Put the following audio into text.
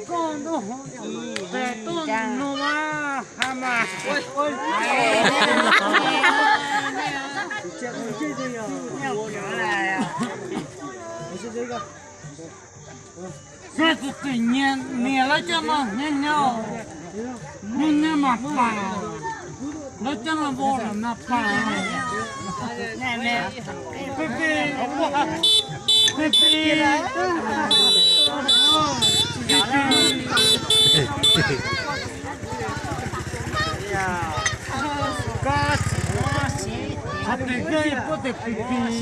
Koj ntuj, tes tuaj nug mas ha mas. Xyov tus twg nyiam niam lawv coj no nyob nyob, nyob nyob mas pais, lawv coj no npau lawm mas pais. Peb peb, peb peb, peb peb. Qhov twg koj puab tes pis pis.